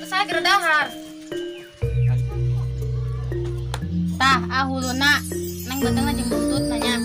Saya geura dahar. Tah, ah huluna neng beuteungna jeung buntut nanya.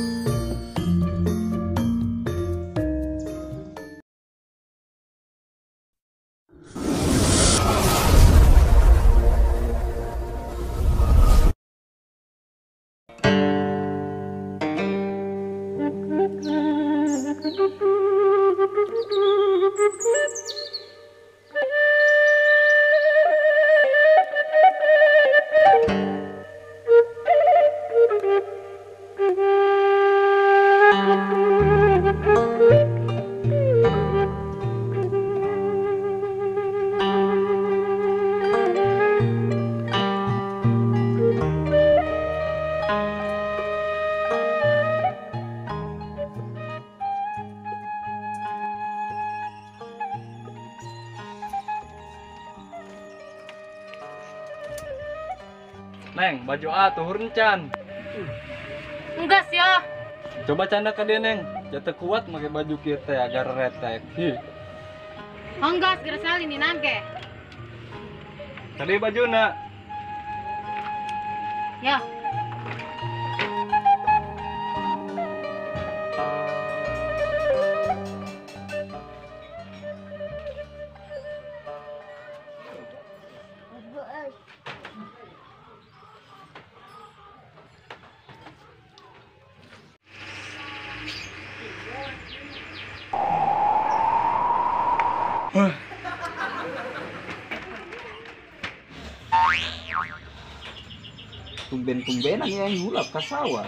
Neng, baju A tuhur can. Enggak sih ya. Coba canda ke dia, Neng. Jatuh kuat pakai baju kita agar retek. Hi. Enggak, segera salin ini nangke. Tadi baju nak. Ya. Tumben-tumbenan yang hulap ka sawah.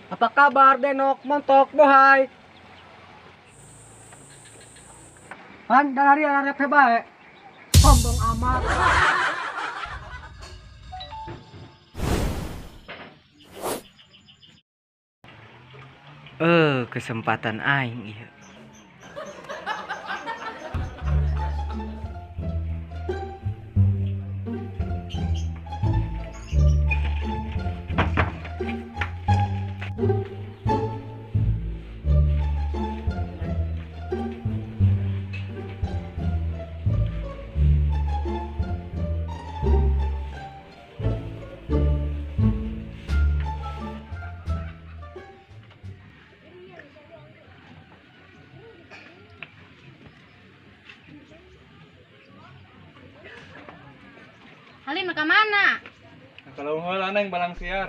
Apa kabar Denok, Montok, Bohai? Pan dari arep bae. Sombong amat. Kesempatan aing ieu. Halim ke mana? Kalau heula Neng balang siar.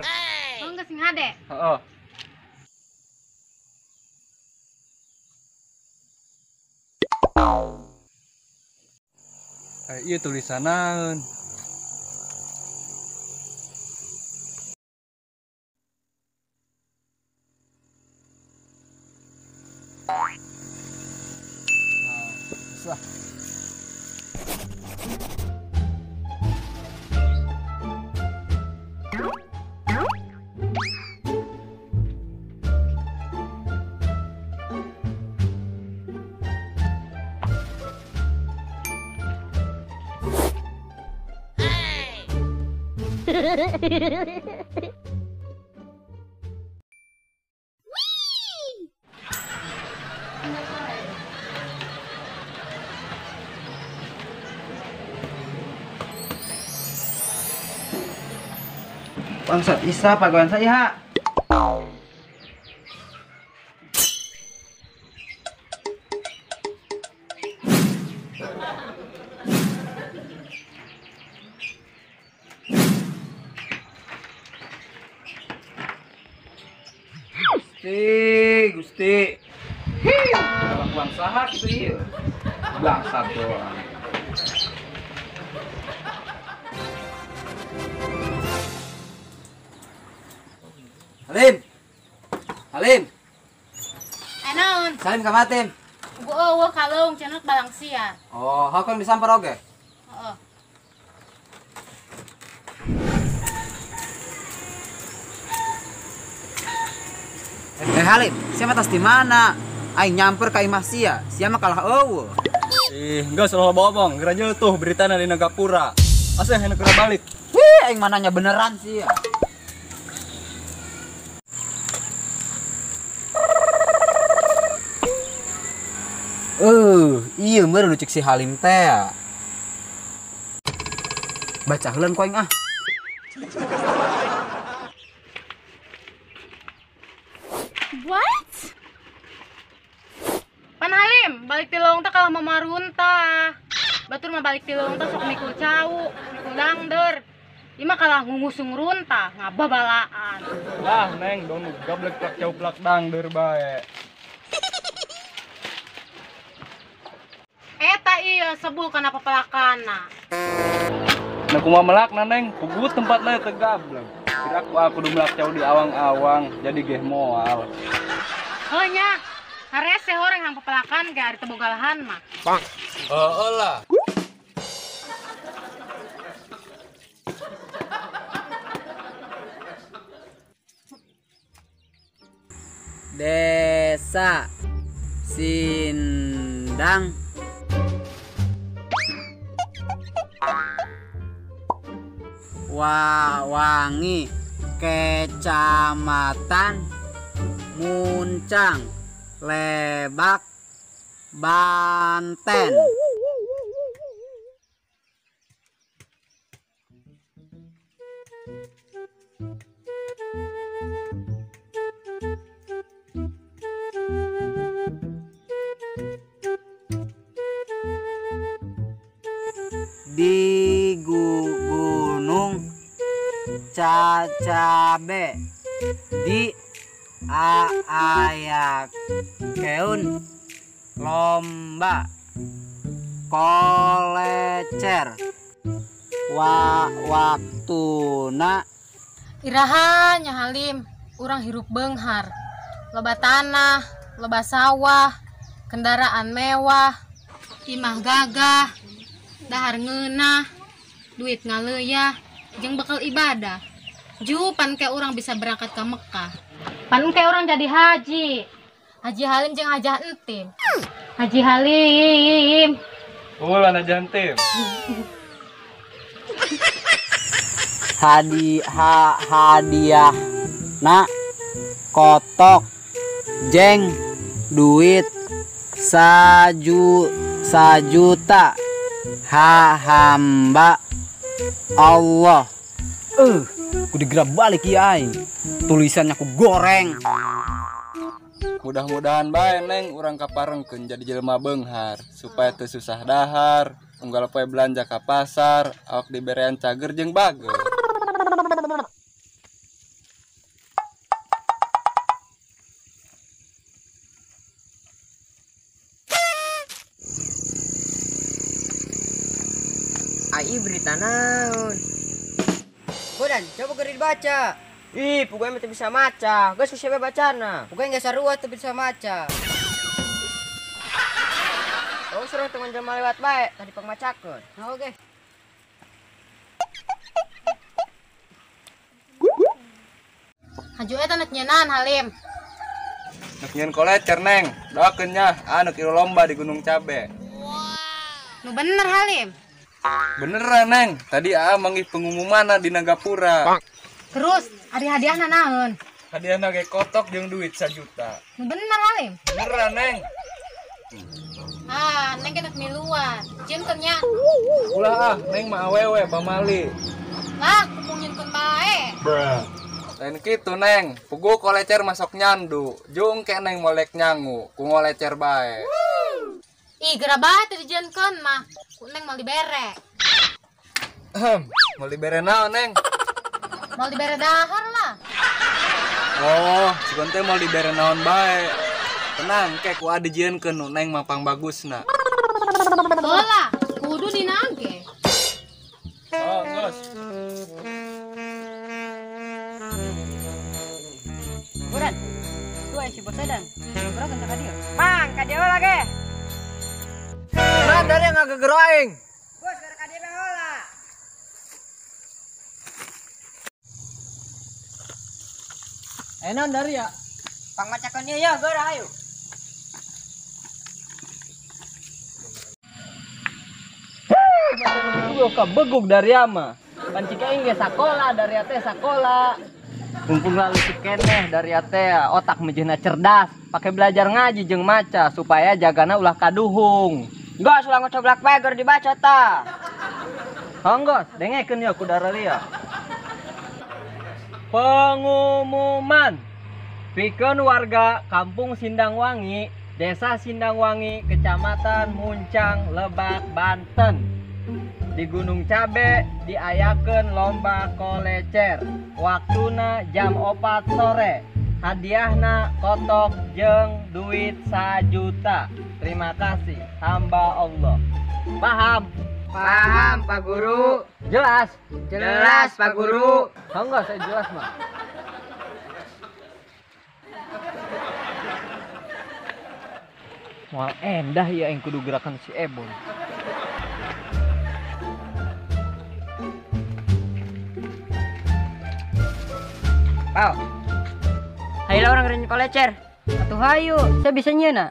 Oh, geus sing hade. Heeh. Ieu tulisanan. Nah, lah. Bangsat Isa pagawean saya. Gusti, Gusti. Kelakuan saha kitu ieu. Bangsat doang. Halim. Halim. Naon? Salim ka matin. Gua eueuh kalung cenah balang sia. Oh, hakon disampar oge? Heeh. Halim, siapa tas di mana? Aing nyamper ka imah sia, sia mah kalah eueuh. Ih, enggak salah bohong, geura tuh beritana di Nagapura. Asa hendak kena balik. Wih, aing mananya beneran sih ya. Iya meureun nu cek si Halim teh. Baca heuleun ku aing ah. What? Pan Halim, balik ti leuweung teh kalah mamarunta. Batur mah balik ti leuweung teh sok mikul cau, mikul dangder. Ieu mah kalah ngungusung runtah, ngababalaan. Lah Neng, dong nu gablek plak cau plak dangder bae. Eta iya sebul kana papelakana. Nah kumaha melakna Neng, puguh tempatna teu gablek. Kira aku kudu melak cau di awang-awang, jadi geh moal. Heuh nya, harese horeng hang papelakan ge ari teu boga lahan mah. Heeh lah. Desa Sindang Wangi, Kecamatan Muncang, Lebak, Banten. Di Gunung Cacabe di Ayakeun lomba kolecer waktuna. Iraha nya Halim, urang hirup beunghar, loba tanah, loba sawah, kendaraan mewah, imah gagah, dahar ngeunah, duit ngaleuya, jeung bekal ibadah. Ju pan ke urang bisa berangkat ke Mekah. Pan ke urang jadi haji. Haji Halim jeung Hajah Entim. Haji Halim. Ulah Hajah Entim. Hadiah na kotok jeng duit sajuta hamba Allah. Ku digerap balik ya aing. Tulisannya ku goreng. Mudah-mudahan bae Neng urang kaparengkeun jadi jelema beunghar supaya teu susah dahar, unggal poe belanja ka pasar, awak diberean cager jeung bager. Ai berita naon? Bodan, coba geri dibaca. Ih, pokoknya mah bisa maca. Geus siapa bacana? Pokoknya nggak sarua teu bisa maca. Oh, suruh teman jelema lewat bae, tadi pangmacakeun. Nah, oke. Haju eta nek nyeunaan Halim. Nek nyeun kolecer Neng, doakeun nya anu kieu lomba di Gunung Cabe. Nu bener Halim. Beneran Neng, tadi aa manggih pengumuman di Nagapura. Terus, ari hadiahna naon? Hadiahna ge kotok jeung duit 1 juta. Nu bener Halim. Beneran Neng. Ah, Neng kena miluan. Jieunkeun nya. Ulah ah, Neng mah awewe pamali. Lah, kumpul nyieunkeun bae. Bruh. Lain kitu Neng, puguh kolecer masuk nyandu. Jung ke Neng molek nyangu, ku ngolecer bae. Ih, geura bae teu dijieunkeun mah. Ku Neng mau dibere. Mau dibere naon Neng? Mau dibere dahar lah. Oh, si teh mau dibere naon bae. Tenang, ke ku adi jieunkeun nu Neng mah pang bagusna. Heula, kudu dinage. Oh, geus. Bodan, tuh aya si bos Edan. Ngobrol ka dieu. Mang, ka dieu heula ge. Nah, dari yang ngagegero aing. Bos, gara ka dieu heula. Enon dari ya. Pangmacakeun ieu ya, geura ayo. Puguh kebegug dari ama. Pan cik aing ge sakola dari teh sakola. Mumpung leutik keneh dari teh otak mejeuhna cerdas, pake belajar ngaji jeung maca supaya jagana ulah kaduhung. Gos ulah ngocoblak bae gor dibaca ta. Honggos, dengekeun ya ku dararia. Pengumuman. Pikeun warga Kampung Sindangwangi, Desa Sindangwangi, Kecamatan Muncang, Lebak, Banten. Di Gunung Cabe diayakeun lomba kolecer. Waktuna jam 4 sore. Hadiahna kotok jeung duit 1 juta. Terima kasih hamba Allah. Paham? Paham Pak Guru. Jelas? Jelas Pak Guru. Enggak, saya jelas mah. Moal endah ya yang kudu gerakan si Ebon. Pau. Hayolah orang ngerin kolecer. Atuh hayu, saya bisa nyeuna.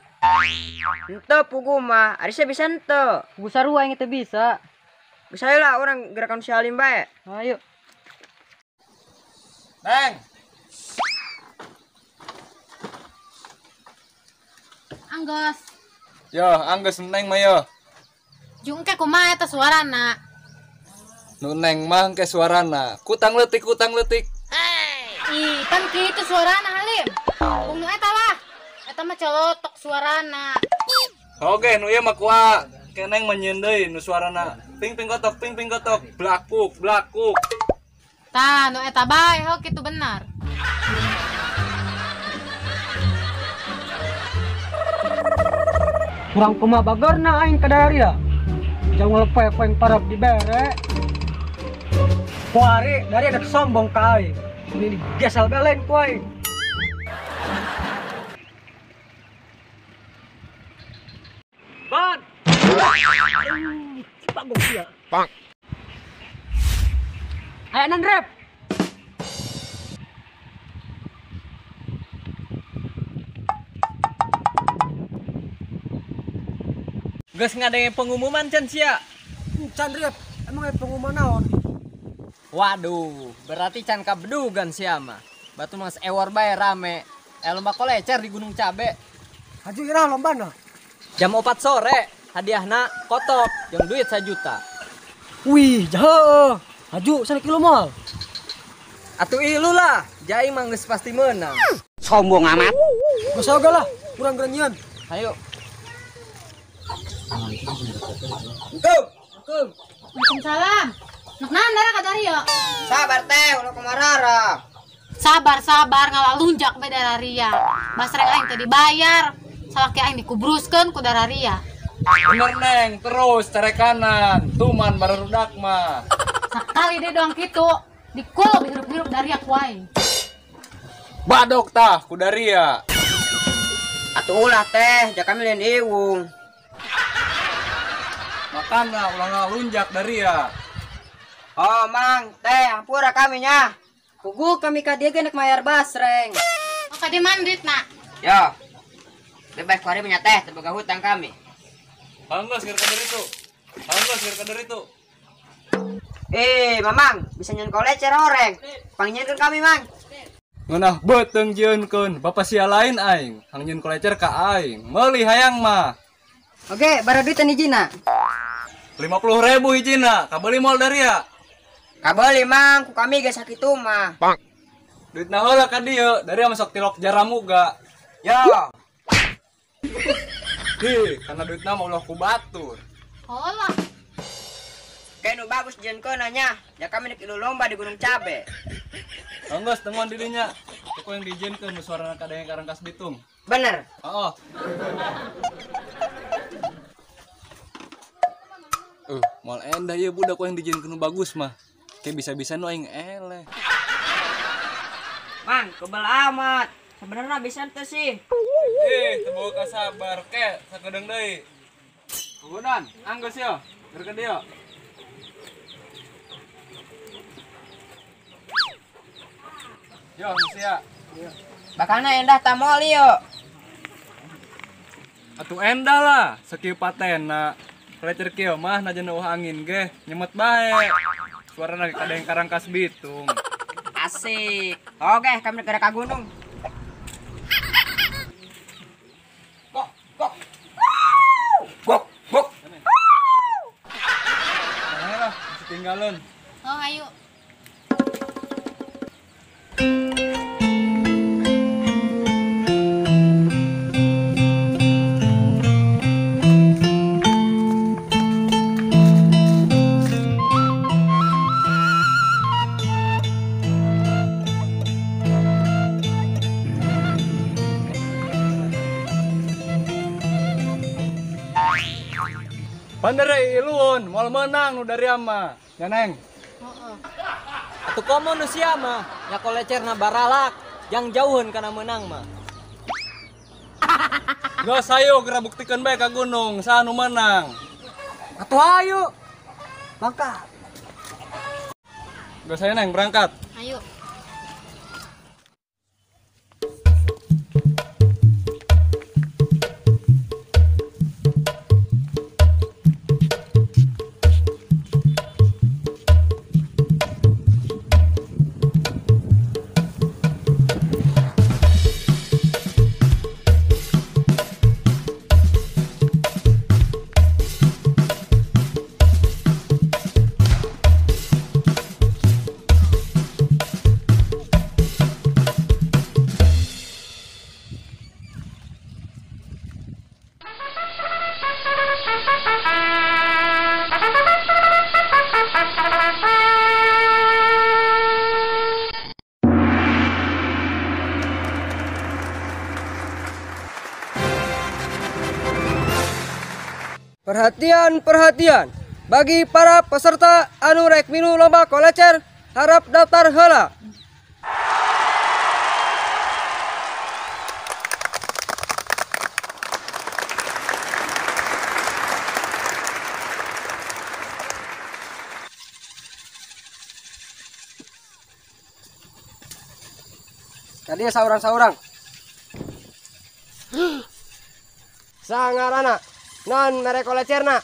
Henteu puguh mah, ari saya bisa henteu. Puguh sarua aing teu bisa. Geus hayolah urang gerakan si Halim bae. Hayu. Neng. Anggos. Yo, anggeus neng mah yo. Jung ke kumaha eta suarana? Nu neng mah engke suarana. Kutang leutik, kutang leutik. Ih, pan kitu suarana Halim. Bung nu eta lah. Eta mah colotok suarana. Oke, nu ieu mah kuat. Keneng mah nyieun deui nu suarana. Ping ping kotok, ping ping kotok, blakuk, blakuk. Tah, nu eta bae ho kitu benar. Kurang kumaha bagerna aing ka daria. Jangan lepe poing parab dibere. Kuari dari ada sombong ka aing. Ini digesel belen ku aing. Bon. Bagong sia. Pang. Aya nan rep. Geus ngadenge pengumuman can sia? Can rep, emang aya pengumuman naon? Waduh, berarti can kabedugan sia mah. Batu mah ewor bae rame. Lomba kolecer di Gunung Cabe. Haju iraha lombana? Jam 4 sore, hadiahna kotok jeung duit 1 juta. Wih, jahe. Haju sana kilo moal. Atuh ilu lah, jai mah geus pasti meunang. Sombong amat. Geus oge lah, kurang gerenyian. Hayu. Assalamualaikum. Waalaikumsalam. Nak naon dara ka Dario? Sabar teh, ulah kumarara. Sabar-sabar ngalalunjak bae dararia. Basreng aing teu dibayar. Salaki aing dikubruskeun ku dararia. Bener neng, terus carekanan, tuman barudak mah. Sakali deh doang kitu, dikul hirup-hirup daria ku aing. Badok tah ku daria. Atuh ulah teh, ja kami lain iwung. Makana ulah ngalunjak daria. Oh mang, teh hampura kami nya. Puguh kami ka dieu ge nek mayar basreng. Oh ka dieu mandrit na. Yo. Bebas kuari nya teh, teu boga hutang kami. Anggeus keur kader itu. Anggeus keur kader itu. Mamang, bisa nyen kolecer horeng. Pangnyenkeun kami, Mang. Ngeunah beuteung jieunkeun, bapa sia lain aing. Hang nyeun kolecer ka aing. Meuli hayang mah. Oke, bara duit hijina. 50.000 hijina, kabeuli moal daria. Kabeuli, Mang, ku kami ge sakitu mah. Pang. Duitna heula ka dieu, daria masuk tilok jaramuga. Yo. Hi, karena duitna mah ulah ku batur. Holah. Kayak nu bagus jieunkeun nya. Ya kami nek ilu lomba di Gunung Cabe. Enggeus temuan dirinya. Ku yang dijieunkeun nu suarana kadenge ka Rangkas Bitung. Bener. Heeh. Moal endah ieu budak ku yang dijieunkeun nu bagus mah. Kayak bisa-bisa nu aing eleh. Mang, kebel amat. Sebenarnya bisa teu sih. Teu boga sabar ke sakedeung deui. Kugunan, anggeus yo. Keur ka dieu. Yo, sia. Bakalna endah tamol yo. Atuh endah lah, sakieu patena. Kolecer kieu mah najan eueuh angin ge nyemet bae. Suarana kadeng karangkas bitung. Asik. Oke, kami gerak ka gunung. Gok, gok. Gok, gok. Nah lah, ketinggalan. Oh, ayo. Pandere iluun, moal menang nu dari ama. Ya neng. Heeh. Atuh komo nu sia mah, nya kolecerna baralak, jang jauheun kana meunang mah. Geus ayo geura buktikeun bae ka gunung, saha nu menang. Atuh ayo. Mangkat. Geus ayo neng berangkat. Ayo. Perhatian, perhatian. Bagi para peserta anu rek milu lomba kolecer, harap daftar heula. Tadi saurang-saurang. Sangarana. Non mere kolecerna.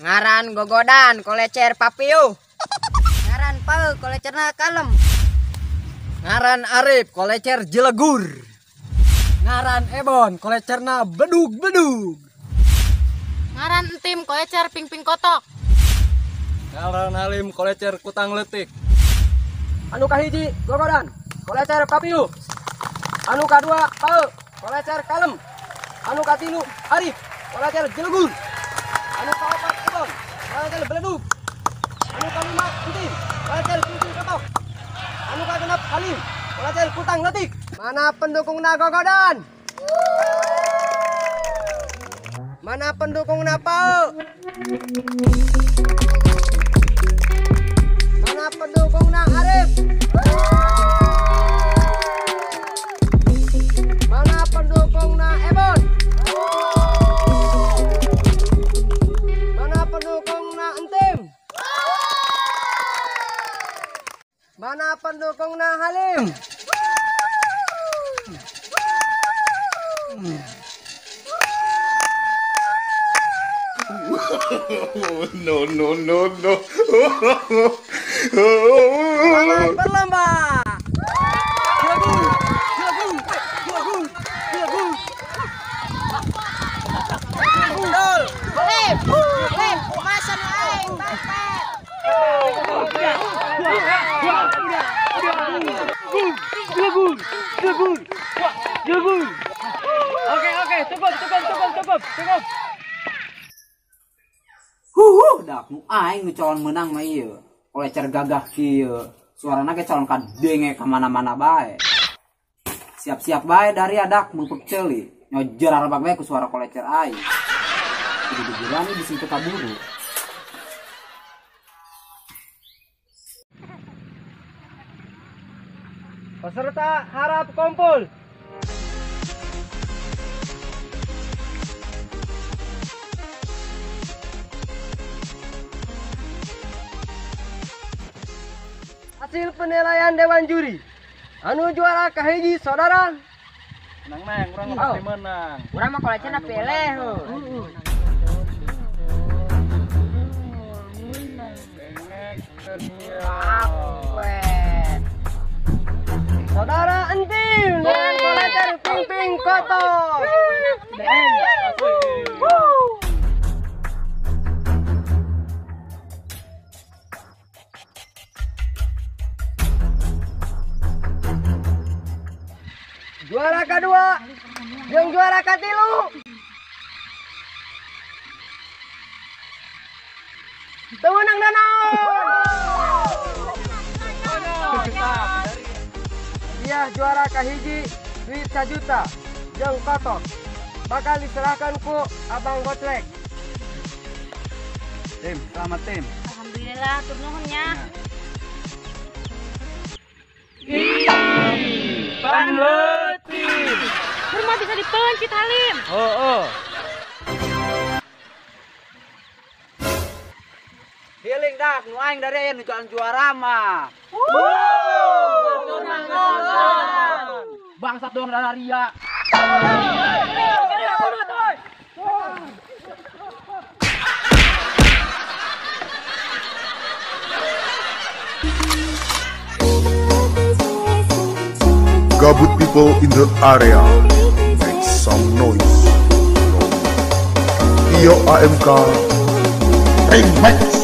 Ngaran gogodan kolecer papiu. Ngaran pau kolecerna kalem. Ngaran Arif kolecer jelegur. Ngaran Ebon kolecerna bedug-bedug. Ngaran Entim kolecer ping-ping kotok. Ngaran Halim kolecer kutang leutik. Anu kahiji gogodan kolecer papiu. Anu kadua pau kolecer kalem. Anu katilu Arif kolecer jelegur. Anu kaopat Ebon kolecer beledug. Anu kalima Entim kolecer ping-ping kotok. Anu kagenep Halim kolecer kutang leutik. Mana pendukungna gogodan? Mana pendukungna pau? Mana pendukungna Arif? Mana pendukungna Ebon? Mana pendukungna Entim? Mana pendukungna Halim? No, no, no, no. Selamat berlomba. Lem, lem, masa nu aing tempel. Oke, oke, cukup, cukup, cukup, cukup, cukup. Huh, dak nu aing nu calon menang mah ieu. Kolecer gagah kieu. Suarana ge calon kadenge ka mana-mana bae. Siap-siap bae dari adak meupek ceuli. Nyojer arabak bae ku suara kolecer aing. Kudu berani bisi teu kaburu. Peserta harap kumpul. Hasil penilaian Dewan Juri. Anu juara kahiji saudara. Menang neng, urang pasti menang. Urang mah kolecerna pilih. Saudara Entim dengan kolecer ping-ping kotor. Juara kedua, yang juara katilu. Temenang naon. Dia juara kahiji duit 1 juta jeung kotok bakal diserahkan ku Abang Goclek. Tim, selamat tim. Alhamdulillah, tur nuhun nya. Panleutik. Rumah bisa dipencit Halim. Oh. Healing dak, nu aing dari aya nu juara mah. Bangsat doang dari ria. Gabut people in the area, make some noise. Iyo AMK Remix.